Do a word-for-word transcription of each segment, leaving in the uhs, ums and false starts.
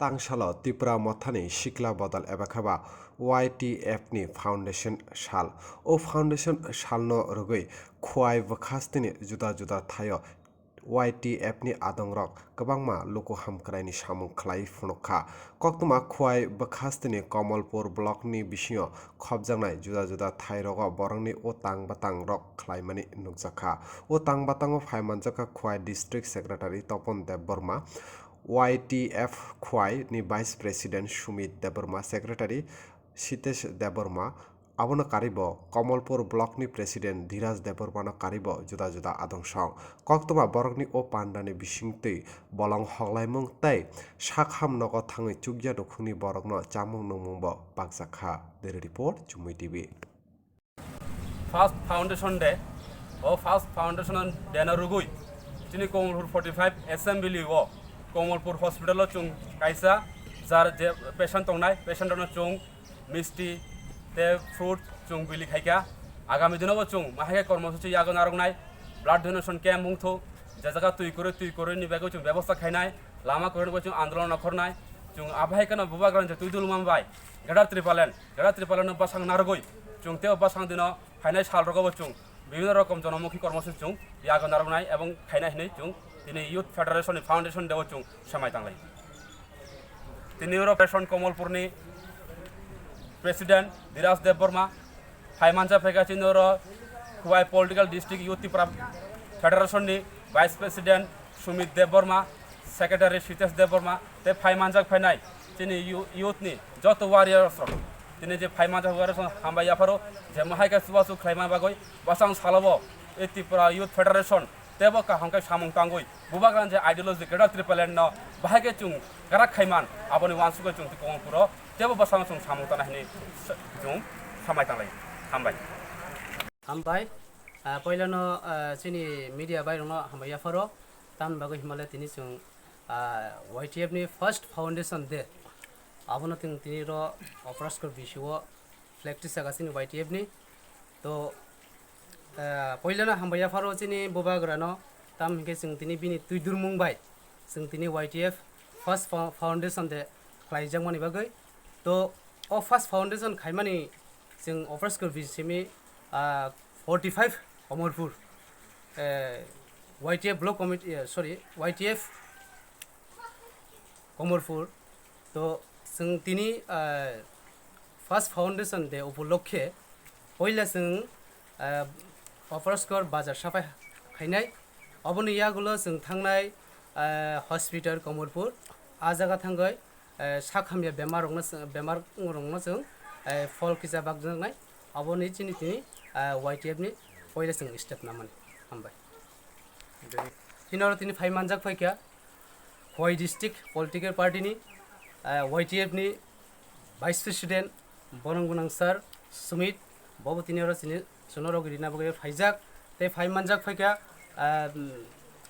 Tangsalo Tipra Mothani Sikla Bodol eba khe ba Y T F ni foundation sal. O foundation salno rwgwi Khwai bwkhastini juda juda thaio Y T F ni adongrok kwbangma luku hamkraini samung khlai phunuk kha. Koktwma Khwai bwkhastini Komolpur block ni bisingo khopjaknai juda juda thairogo borokni o tang batangrok khlaimani nukjakha. O tang batango phaimanjakha Khwai District Secretary Topon Debbarma, Y T F Khwai ni Vice President Sumit Debbarma, Secretary Sitesh Debbarma, abono karibo Komolpur Block ni President Dhiraj Debbarmano karibo juda juda adongso. Koktwma borokni o pandani bisingtwi bolong hoklaimung tei sak ham nogo thangwi chukya nukhungni borokno chamung nungmungbo bakjakha. Bureau Report, Chumui T V. First Foundation Day, o First Foundation Day no rwgwi chini Komolpur forty five Assembly o Komolpur Hospital o chwng kaisa jar je patient tongnai, patient rokno chwng misti tei fruit chwng bili khaikha. Agami dino bo chwng mahai khe kormosuchi yago narwknai, blood donation camp wngthu, je jaga twi kwrwi twi kwrwi ni bagwi chwng bebosta khainai, lama kwrwi ni bagwi chwng andolon nakhornai, chwng abo hai kheno bubagra je twi dulma bai Greater Tipraland, Greater Tipraland no bwsang narwgwi chwng tei o bwsang dino phainai sal rogo bo chwng bibhinno rokom jonomukhi kormosuchi chwng yago narwknai ebong khainai hinwi chwng tini Youth Federation ni Foundation Day o chwng samai tanglai. Tini oro Federation Komolpur ni President Dhiraj Debbarma, phai manjak phaikha chini oro Khwai Political District Youth Tipra Federation ni Vice President Sumit Debbarma, Secretary Sitesh Debbarma, tei phai manjak phainai chini yu-, youth ni joto warriors rok, tini je phai manjak warriors rok hambai yapharo, je mahai khe chubachu khlaima bagwi bwsang salo bo e Tripura Youth Federation teibo kaham khe samung tangwi bubagrani je ideology Greater Tipraland no bahai khe chwng kwrak khaiman, aboni uansukhe chwng Komolpuro teibo bwsano chwng samung tana hinwi sa-, chwng samai tanglai. Hambai. Hambai. Ah, poilano, ah, chini media bai rokno hambai yapharo, tamni bagwi himale tini chwng, ah, Y T F ni first foundation day. Abono chwng tini ro Operaskor B C O flag tisaka chini Y T F ni. To, ah, poilano hambai yapharo chini bubagrano, tam hinkhe chwng tini bini twi durmung bai chwng tini Y T F first fo-, foundation day khlaijakmani bagwi. To, o first foundation khaimani chwng Operaskor B C M ni, ah, forty five Komolpur, eh, Y T F block committee, eh, sorry, Y T F Komolpur. To, chwng tini, ah, first foundation day upolokkhe poila chwng, ah, Operaskor bazar sapai khainai. Oboni yagulo chwng thangnai, ah, hospital Komolpur. A jaga thangwi, eh, sak hamya bemar rokno chwng, bemar rokno chwng, eh, phol kisa bakjaknai. Aboni chini tini, eh, Y T F ni poila chwng step namani. Hambai. Hino oro tini phai manjak phaikha Khwai District Political Party ni, eh, Y T F ni Vice President borong gwnang sir Sumit, bobo tini oro chini Chwngno rok rina bagwi phaijak, tei phai manjak phaikha, ah,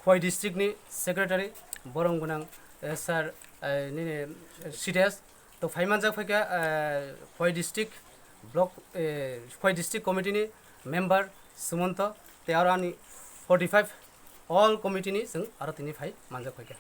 Khwai district ni secretary borong gwnang, eh, sir, eh, nini, eh, Sitesh. To phai manjak phaikha, eh, Khwai district block, eh, Khwai district committee ni member Sumonto, tei aro ani forty five all committee ni chwng aro tini phai manjak phaikha.